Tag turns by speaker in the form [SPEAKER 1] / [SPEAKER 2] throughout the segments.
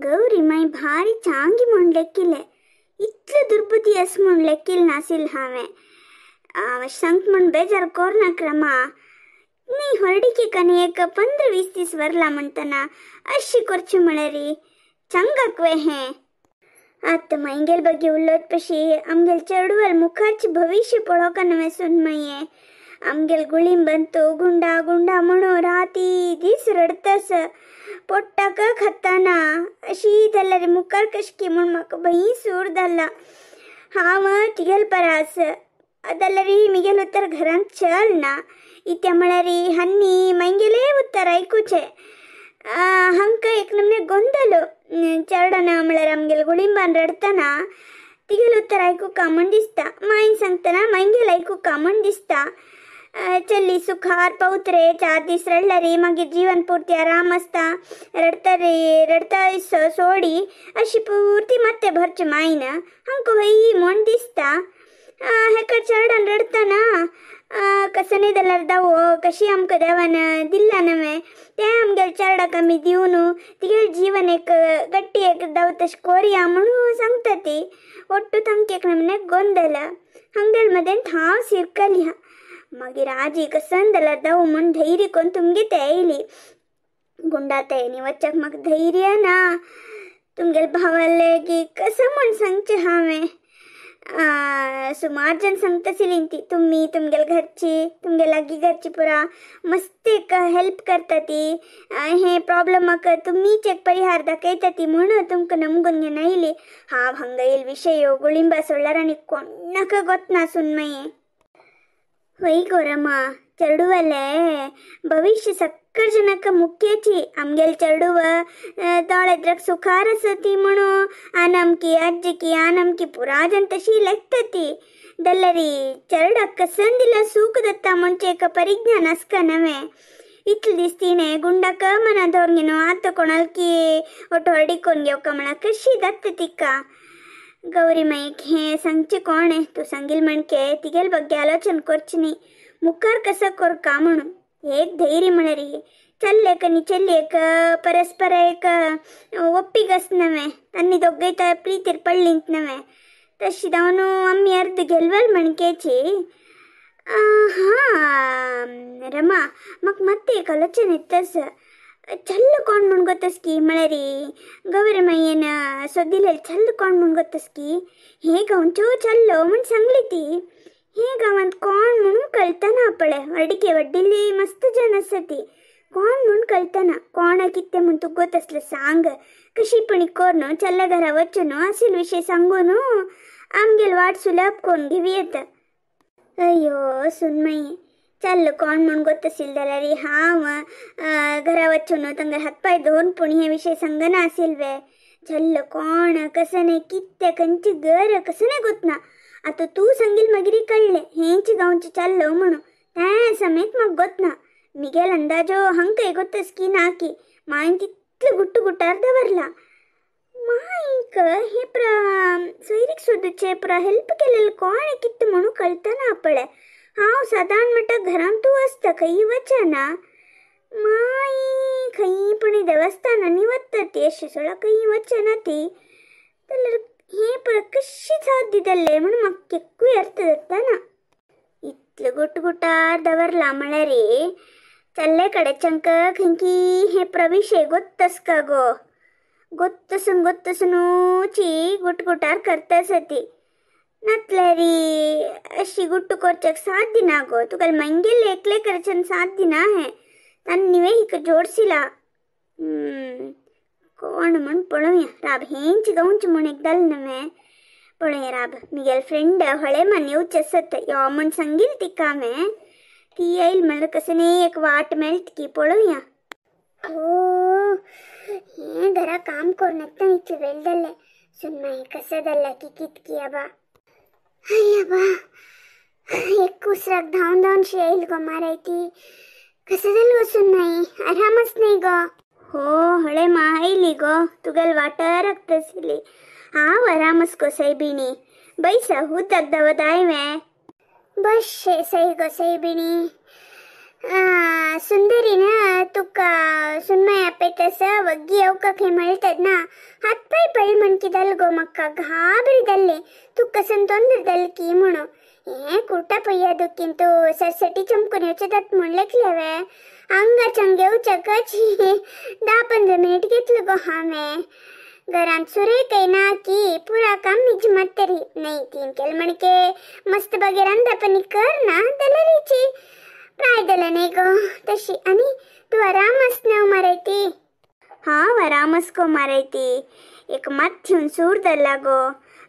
[SPEAKER 1] गौरी माई भारी चांगी म्हूण लेखिल्लें इतले दुर्बुद्धी आस म्हूण लेखिल्लें नाशिल्लें हांवें. सांग म्हूण बेजार कोरनाक रमा न्ही हळडीके कनी एक 15-20 दीस वरला म्हणटना अशी करची म्हळ्यार चंगाक वे हें. आतां मांयगेल ಬಗ್ಗೆ उलोत पशी आमगेल चेडवाल मुखारची भविष्य पळोवका नवें सुनमये. आमगेल गुळिंबंतू गुंडा गुंडा म्हणून राती दीस रडतस पोट्टाक खाताना अशी जाल्यार मुखार कशकी म्हूण म्हाका भंय सूर जाला. हांव तिगेल परास जाल्यार मिगेल उत्तर घरांत चल ना इत्या म्हळ्यार हांनी मांयगेले उत्तर आयकुचें. हांकां एक नमने ಗೊಂದಲು चेडना म्हळ्यार आमगेल गुळिंबान रडतना तिगेल उत्तर आयकुका म्हूण दिसता मायन सांगतना मांयगेल आयकुका म्हूण दिसता. चली सुखार पावतरे 4 दीस रडल्यार मागीर जीवन पूर्ती आराम आसता रडटा रडटा सोडी अशी पुर्ती मात्ते भरचे मायन हांकां हय म्हूण दिसता. हेका चेडन रडतना कसने जाल्यार दावो कशी आमकां देवान दिल्ला नवें तें आमगेले चेरडाक आमी दिवन तिगेलें जीवन एक गट्टी एक दाव तशें कोरया म्हणून सांगता ती. ಒಟ್ಟು तांकां एक नमने ಗೊಂದಲ हांगेल मदें हांव सिरकल्या. मागीर आजी कसन जाल्यार दाव म्हूण धैर्य कोन्न तुमगे ते येयली गुंडा तेणी वच्चाक म्हाका धैर्य ना. तुमगेले भावाले की कसं म्हूण सांगचें हांवें. सुमार जन सांगता आशिल्ली ती तुमी तुमगेले घरची तुमगे लागीं घरची पुरा मस्त एक हेल्प करता ती हे प्रॉब्लमाक तुमीच एक परिहार दाखयता ती म्हणून तुमकां नमगून घेवन आयली. हांव हांगा येयल विशय गुळिंबा सोडल्यार आनी कोणाक गोतना सुनमये. वय गो रमा चेडुवले भविष्य सक्कर जनक मुख्यची आमगेल चेडुव दोळेद्रक सुखार आसती म्हणून आनमकी आज्जकी आनमकी पुरा जन तशी लेखता ती. दल्लरी चेरडाक कसन दिला सूख दत्ता म्हणचे एक परिज्ञान आसका नवें. इतले दीस तिणें गुंडाक मना दवरून घेवन आतां कोणालकी ओटो हळडी कोन्न घेवका म्हणा कशी जाता तिका. गौरी माईक हें सांगचें कोणें तूं सांगील म्हणके तिगेल ಬಗ್ಗೆ आलोचन करची न्ही मुखार कसो करका म्हणून एक धैर्य म्हळ्यार चल्लेक आनी चलयेक परस्पर एक ಒಪ್ಪಿಗೆ आसनवें तांणी दोगूय तर प्रितीर पडलींत नवें तशी जावन आमी अर्द गेलवल म्हणकेची. हां रमा म्हाका मात्तें एक आलोचन येतस चल्ल कोण म्हूण गोतस की म्हळ्यार गौरी मायेन सोदिलें चल्ल कोण म्हूण गोतस की हे गांवच्यो चल्लो म्हूण सांगली ती. हे गांवांत कोण म्हणून कळतना पळय व्हडके वड्डिल्ली मस्त जन आसा ती कोण म्हूण कळतना कोणा कितें म्हूण तुका गोत आसलें सांग कशी पण कोरून चल्ल्या घरा वचून आशिल्लो विशय सांगून आमगेल वाट सुलभ करून घेवं येता. अय्यो सुनमयी चल्ल कोण म्हूण गोत आशिल्लें जाल्यार हांव घरा वचून तांगेर हात पांय धुवन पूण हे विशय सांगना आशिल्ले वे. चल्ल कोण कसं नाही कितें खंयची घर कसं नाही गोतना. आतां तूं सांगील मागीर कळ्ळें हेंच गांवचें चल्लो म्हणून तें समेत म्हाका गोतना. मिगेल अंदाजो हांकां गोतस की ना की मायन तितलें गुट्टू गुट्टार दवरला. माईक हे प्रा सोयरीक सोदूचे पुरा हेल्प केलेलें कोण कितें म्हणून कळतना पळय. हांव सादारण म्हणटा घरांत तूं आसता खंय वचना माई खंय पूण देवस्थानांनी वता ती अशी सोडा खंय वचना ती जाल्यार हें पळय कशी साथ दितले म्हणून म्हाका एक्कूय अर्थ जाता ना. इतलें गुटगुटार दवरला म्हळ्यार चल्ले कडेच्यांक खंयकी हे प्रविशय गोत्तस का गो गोत्तसून गोत्तसूनूची गुटगुटार करता आसा ती. नातल्यार अशी गुट्टू करच्याक साथ दिना गो तुका मांगेले एकले करच्यान साथ दिना हें तांणी वे हिका जोडसिला. कोण म्हूण पळोवया राब हेंच गांवचें म्हूण एक जालें नवें पळय राब मिगेल फ्रेंड हळे मान येवचें आसत यो म्हूण सांगील तिका हांवें ती येयल म्हणल्यार कसं न्ही एक वाट मेळटा की पळोवया. हो हें घरा काम करून येता इतलें वेळ जालें सुनमाई कसं जालां की कितकी आबा हय आबा एक उसराक धांवन धांवन शी येयल गो माराय ती कसं जालें गो सुनमाई आरामच न्ही गो. हो हळे मा आयली गो तुगेल वाटर आसली हांव आरामच गो सैबिणी बैसा उदक दवत हांवें बशे सई गो सैबिणी. सुंदरीन तुका सुनमय आपयतस वग्गी येवका खंय मेळटत ना हातपाय पळ म्हणकी जाल गो म्हाका घाबरी जाल्ले तुका कसन तोंदर जाल की म्हणून हें कुर्टा पळया दुखीन तूं सरसटी चमकून येवचें जात म्हूण लेखलें वे आंगाच्यान घेवच्याकच 10-15 मिनिट घेतलो गो हांवें. घरांत सुरेखय ना की पुरा काम मिज मात्तरी नाही तीन केल म्हणके मस्त बगे रांदापणी कर ना जाल्यारीची प्राय जालें न्ही गो तशी. आनी तूं आरामस न्हय मारयती? हांव आरामस गो मारयती. एक मातशें सूर जाला गो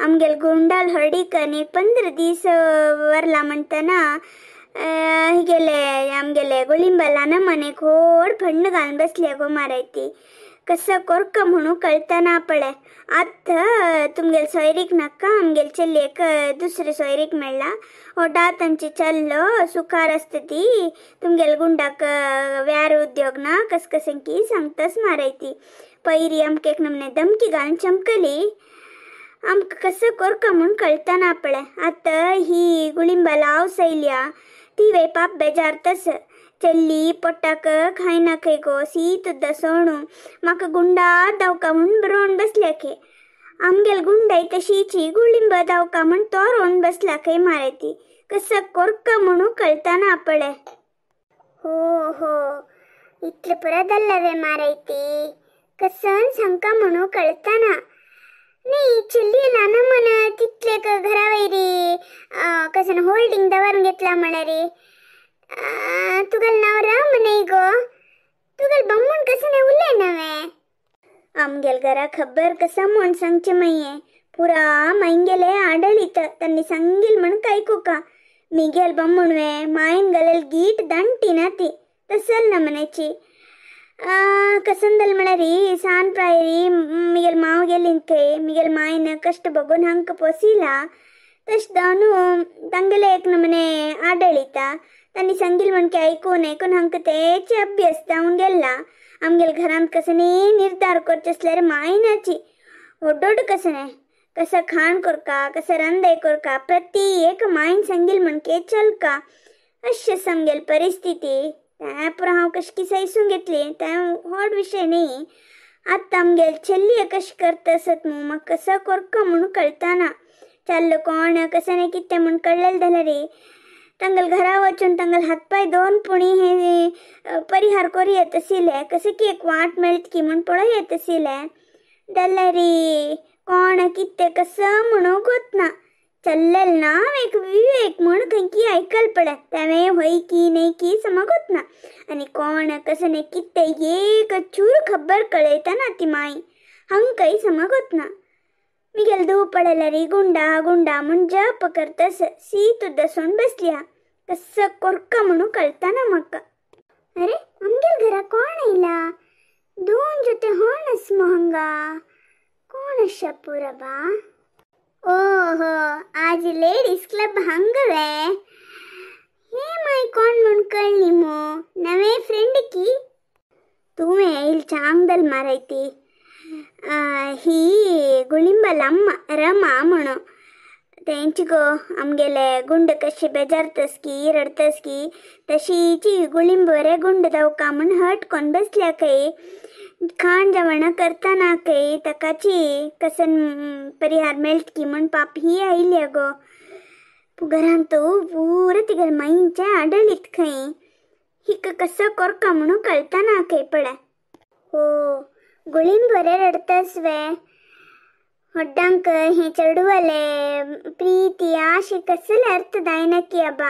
[SPEAKER 1] आमगेल गुंडाल हळडीकन एक 15 दीस वरला म्हणटना हिगेले आमगेले गुळिंबला नमन एक व्हड फण्ण घालून बसल्या गो मारयती. कसं कोरका म्हणून कळतना पळय. आतां तुमगेल सोयरीक नाका आमगेल चलयेक दुसरे सोयरीक मेळ्ळा ओडा तांचे चल्लो सुखार आसता ती तुमगेल गुंडाक व्यार उद्योग ना कस कशें की सांगताच मारयती. पयरी आमकां एक नमने धमकी घालून चमकली आमकां कसं कोरका म्हूण कळतना पळय. आतां ही गुळिंबाला आवस आयल्या ती वे पाप बेजारतस चल्ली पोटाक खायना खंय गो शीत सुद्दां सोणू म्हाका गुंडा धांवका म्हूण रोवन बसल्या खंय. आमगेल गुंडाय तशीची गुळिंब धांवका म्हूण तो रोवन बसला खंय मारयती. कसं कोरका म्हणून कळतना पळय. हो हो इतलें पुरा जाल्लें वे मारयती कसन सांगका म्हणून कळतना नाही. चल्ली ल्हान म्हण तितले घरा वयरी कसन होल्डींग दवरून घेतला म्हणारी. तुगेल नांव राम न्ही गो तुगेल बम्मूण कसं नाही उलय नवे. आमगेल घरा खबर कसा म्हूण सांगचें मागीर पुरा मांयगेले आडळीत तांणी सांगील म्हण कायकूका मिगेल बम्मूण वे मायन घालेल गीट दांटी ना ती तसल ना म्हणायची. कसन जालें म्हळ्यार सान प्रायरी मिगेल माव गेली थंय मिगेल मायन कश्ट बघून हांकां पोसिला तशें जावन तांगेले एक नमने आडळीता तांणी सांगील म्हण की आयकून आयकून हांकां तेचे अभ्यास जावन गेल्ला. आमगेल घरांत कसं न्ही निर्धार करचे आसल्यार मायनाची ओडोड कसं न्ही कसं खाण करका कसं रांदाय करका प्रति एक मायन सांगील म्हण की चलका अशें आमगेल परिस्थिती. तें पुरो हांव कशें की सैसून घेतली तें व्हड विशय न्ही. आतां आमगेल चल्ली कशें करता आसत मू म्हाका कसो करका म्हूण कळतना. चाललो कोण कसं न्ही कितें म्हूण कळ्ळें जाल्यार तांगेल घरा वचून तांगेल हातपाय दोन पुणी हे परिहार करूं येत आशिल्लें कशें की एक वाट मेळत की म्हूण पळोवं येत आशिल्लें जाल्यार कोण कितें कसं म्हणूं गोतना. चल्लेल नांव एक विवेक म्हूण खंय की आयकल पळय तेवें हय की न्ही की समजत ना. आनी कोण कसं न्ही कितें एक चूर खबर कळयतना ती माई हांकांय समजत ना. मिगेल धूव पळयल्यार गुंडा गुंडा म्हूण जप करतस शीत सुद्दां सोण बसल्या कसं कोरका म्हणून कळतना म्हाका. अरे आमगेल घरा कोण आयला दोन जोते होण आस मो हांगा कोण आसा पुरा बा. ओहो आज लेडीज क्लब हांगा वे हे माय कोण म्हूण कळ्ळी मो नवे फ्रेंड की तुवें येयल चांगदल मारयती. ही गुळिंबल अम्मा रमा म्हणून तेंची गो आमगेले गुंड कशी बेजारतस की रडतस की तशीची गुळिंब बरे गुंड धांवका म्हूण हट कोण बसल्या खंय खाण जेवण करतना खंय ताकाची कसन परिहार मेळट की म्हूण पाप ही आयल्या गो. घरांत पुरो तिगेल माईंचे आडळीत खंय हिका कसो कोरका म्हणून कळतना खंय पळय. हो गुळीन बरे रडतस वे होड्डांक हे चेडवाले प्रीती आशे कसले अर्थ जायना की आबा.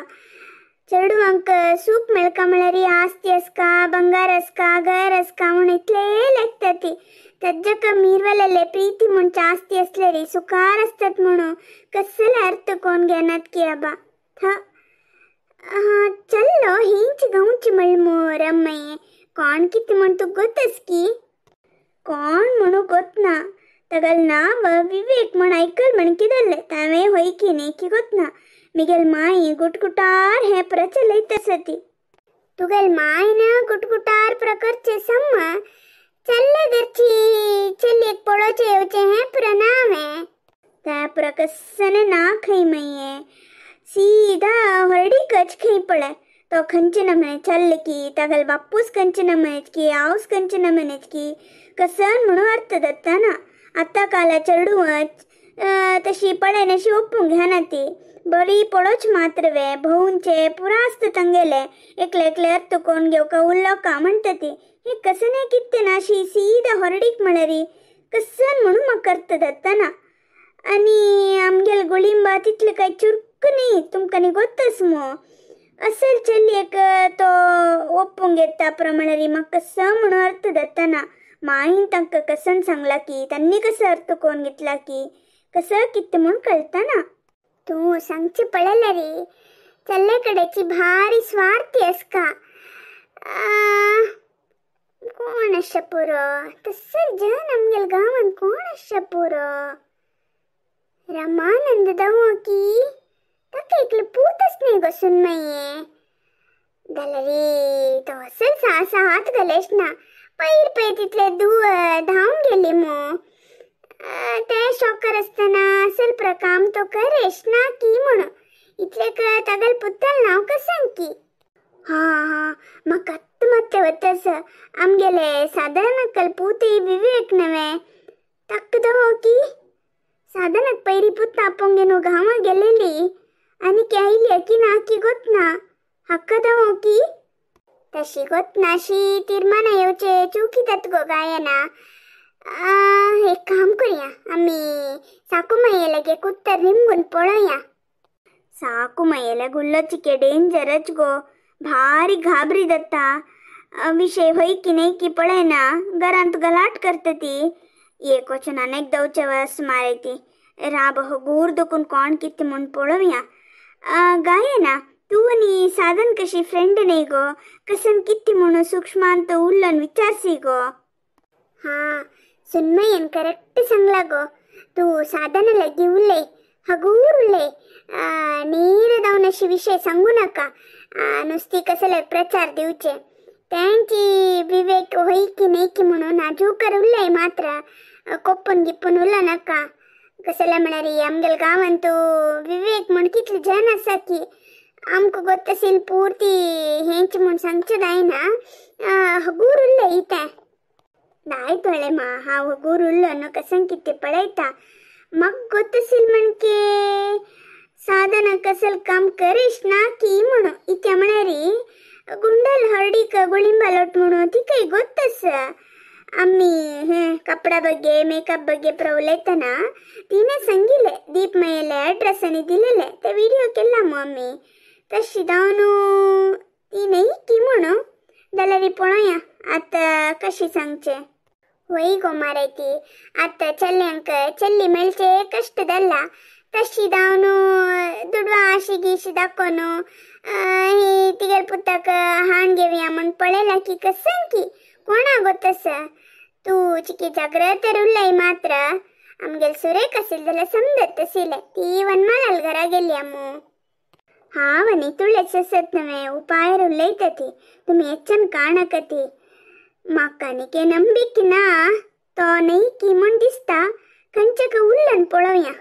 [SPEAKER 1] चेडवांक सूख मेळका म्हळ्यार आस्ती आसका बंगार आसका घर आसका म्हूण इतले लेखता ती तेज्जका मिरवलेले प्रीती म्हूण आस्ती आसल्यार सुखार आसतात म्हणून कसले अर्थ कोण घेनात की आबा. चल्लो हेंच गांवची म्हळ रम्मये कोण कितें म्हण तूं गोतस की कोण म्हणू गोतना. तगल नांव विवेक म्हण आयकल म्हण कितें जालें तांवें हय की न्ही की गोतना. मिगेल माई गुटगुटार हें प्रचलयत आसा ती. तुगेल माय ना गुटगुटार प्रकरचें सम्म चल्ले घरची चलयेक पळोवचें येवचें हें पुरो नांव हें त्या पुरो कसने ना खंय मागीर सीधा हळडीकच खंय पळय. तो खंयचे नमने चल्ले की तागेले बापूस खंयचे नमनेच की हांवच खंयचे नमनेच की कसन म्हणून अर्थ जाता ना. आतां काला चेडूंच तशी पळयन अशी ओपूंक घेना ती बरी पडोच मात्र वे भोवूनचे पुरास्त तंगेले एकले एकले अर्थ कोण घेवका उरलो का म्हणटा ती. हे कसं कित्ते ना अशी सीदा हरडीक म्हळ्यारी कसन म्हणून म्हाका अर्थ जाता ना. आनी आमगेले गुळिंबा तितले काय चुरक न्ही तुमकां न्ही गोत्तच मो असल चलयेक तो ओपूंक घेता प्रमाणे म्हाका कसं म्हणून अर्थ जाता ना. माईन तांकां कसन सांगला की तांणी कसं अर्थ कोण घेतला की कसं कितें म्हूण कळटा ना. तूं सांगचें पळयलें रे चल्ले कडेची भारी स्वार्थी आसका. कोण आसा पुरो तसर जन आमगेले गांवान कोण आसा पुरो रमानंद दवो की ताका एकलो पूतच न्ही गो सुनमये जाल्यार रे तो असल सासा हात घालेश ना पयर पयर तितले धांवन गेली मो. ते शॉकर आसतना असल प्रकाम तो करेश ना की म्हणून इतले तागेले पुताल नांव कसं की. हां हां म्हाका आत्तां मात्तें वतस आमगेले सादारण पूतय विवेक नवे ताका दवो की साधनाक पयरी पुता आपोवंक न्हू गांवां गेलेली आनी आयली की ना की गोतना हाका दवो की तशी गोतना अशी तिरमाना येवचे चुकी जाता गो गायना. एक काम करुया आमी साकूमाये लागी कुत्तर निमगून पळोवया. साकूमाये गुल्लो चिके डेंजरच गो भारी घाबरी जाता विशय होय की न्हय की पळयना घरांत गलाट करता ती. एक वचून अनेक दवचे वस मारे ती राब हगूर दुखून कोण कितें म्हूण पळोवया. गायना तूं आनी साधन कशी फ्रेंड न्ही गो कसन कितें म्हणून सूक्ष्मांत उल्लन विचारसी गो. हां सुनमयन करेक्ट सांगला गो तूं साधना लागीं उलय हगूर उलय नीर जावन अशी विशय सांगू नाका नुस्ती कसले प्रचार दिवचे त्यांची विवेक होय की न्हय की म्हणून नाजूकर उलय मात्र कोप्पून गिप्पून उलो नाका. कसले म्हळ्यार आमगेले गांवांत तूं विवेक म्हूण कितले जन आसा की आमकां गोत्तसील पुर्ती हेंच म्हूण सांगचें जायना. हगूर उलय तें दाय पळय मा हांव हगूर उरलो न्हू कसं कितें पळयता म्हाका गोत्तसील म्हणके साधना कसल काम करीश ना की म्हणून इत्या म्हळ्यार गुंडल हळडीक गुळिंबा लोट म्हणून तिकाय गोत्तस. आमी हे कपडा ಬಗ್ಗೆ मेकअप ಬಗ್ಗೆ उलयतना तिणें सांगिल्लें दीपमयेले एड्रेस आनी दिलेले ते विडियो केला मू आमी तशी जावन ती न्ही की म्हणून जाल्यार पळोवया आतां कशी सांगचें. वय गो मारे ती आतां चल्यांक चल्ली मेळचे कश्ट जाल्ला तशी जावन दुडवा आशी गिशी दाखोवन ही तिगेले पुताक हाण घेवया म्हूण पळयला की कसं की कोणा गो तसं. तूं चिकी जाग्रत उरलय मात्र आमगेले सुरेख आशिल्लें जाल्यार समजत आशिल्लें ती वनमालाल घरा गेली मू. हांव आनी तुळेच आसत नवे उपायर उलयता ती तुमी हेच्यान काणका ती म्हाका आनी नंबिकी ना तो न्हय की म्हूण दिसता खंयच्या उल्लन पळोवया.